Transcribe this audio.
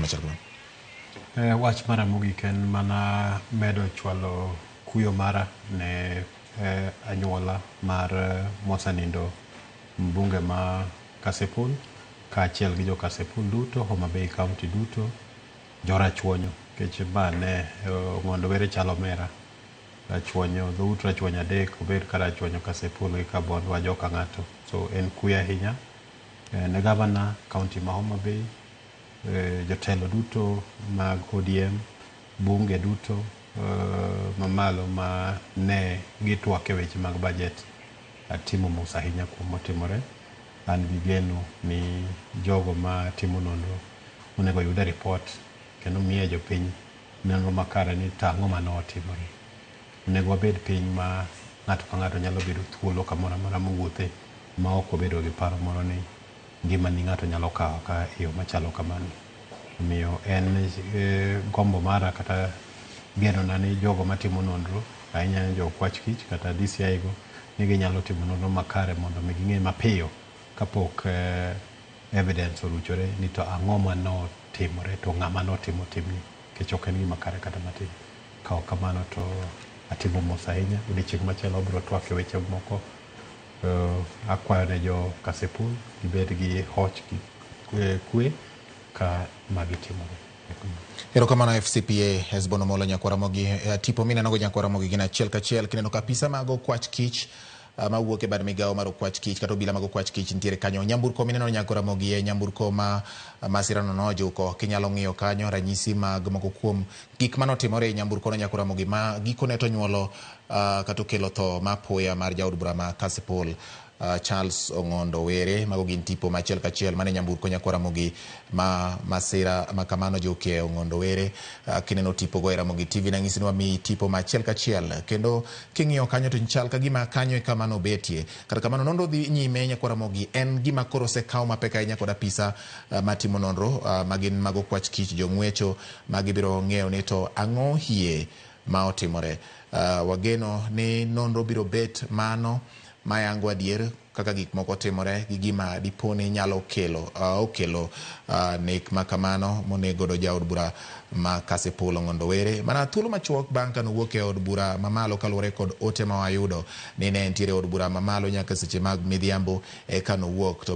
machal kamano. Wach mara mogik en mana medo chwalo kuyo mara ne anyuola mar mosenindo mbunge ma Kasipul kaachiel gi jo Kasipul duto, Homa Bay County duto, jorachuonyo nikech ma ne Ong'ondo Were chalo omera. Rachuonyo, dhout Rachuonyo adek obed ka Rachuonyo, Kasipul gi Kabondo joka ng'ato. So en kuyo ahinya ne gavana county ma Homa Bay, jotelo duto mag ODM, bunge duto mamalo ma ne gitwak e weche mag budget. Atimo mos ahinya kuom motimore. An gi geno ni jogo ma timo nonro onego oyud report kendo miye jopiny nonro makare ni to ang'o mane otimore. Onego wabed piny ma ng'ato ka ng'ato nyalo bedo thuolo kamoro amora mowuothe ma ok obedo gi paro moro ni ngimani ng'ato nyalo kawo ka e yo machalo kamano. Omiyo en gombo mara kata genona ni jogo matimo nonro ahinya jo okwach kich kata DCI go ni ginyalo timo nonro makare mondo mi ging'e mapiyo kapok evidence oruchore ni to ang'o manotimore to ng'ama notimo timni nikech ok en gima kare kata matin. Ka ok kamano to atimo mos ahinya. Odiochieng' machielo wabiro twak e weche moko. Akwayo ne jo Kasipul gibed gi hoch gi kwe ka magi timore. Erokamano FCPA Hesbon Omolo Nyakwar Ramogi. Tipo minenogo Nyakwar Ramogi gin achiel kachiel kineno ka apisa mag okwach kich mawuok e bad migawo mar okwach kich kata obila mag okwach kich nitiere kanyo. Nyamburko mineno Nyakwar Ramogi e nyamburko ma masirano nojuko. Kinyalo ng'iyo kanyo ranyisi mag moko kuom gik manotimore e nyamburko no Nyakwar Ramogi ma gikone to nyuolo kata okelo tho ma apoya mar jaod bura ma Kasipul Charles Ong'ondo Were. Mago gin tipo ma achiel kachiel mane nyamburko Nyakwar Ramogi ma masira ma kamano jokie Ong'ondo Were. Kineno tipo go e Ramogi TV nang'isi ni wamiyi tipo ma achiel kachiel kendo king'iyo kanyo to chal ka gima kanyo e kama nobetie. Kata kamano nonro dhi nyime Nyakwar Ramogi en gima koro osekaw mapek ahinya kod apisa matimo nonro magin mag okwach kich jong'wecho ma gibiro ng'eyo ni to ang'o hie ma otimore. Wageno ni nonro biro bet mano mayango adier kaka gik moko timore gi gima diponi nyalo kelo okelo nek ma kamano monego jaod bura ma Kasipul Ong'ondo Were. Mana thuolo machuok bang' kanowuok e od bura mamalo kaluwore kod ote ma wayudo ni ne entiere e od bura mamalo nyaka seche mag midhiambo eka nowuok to.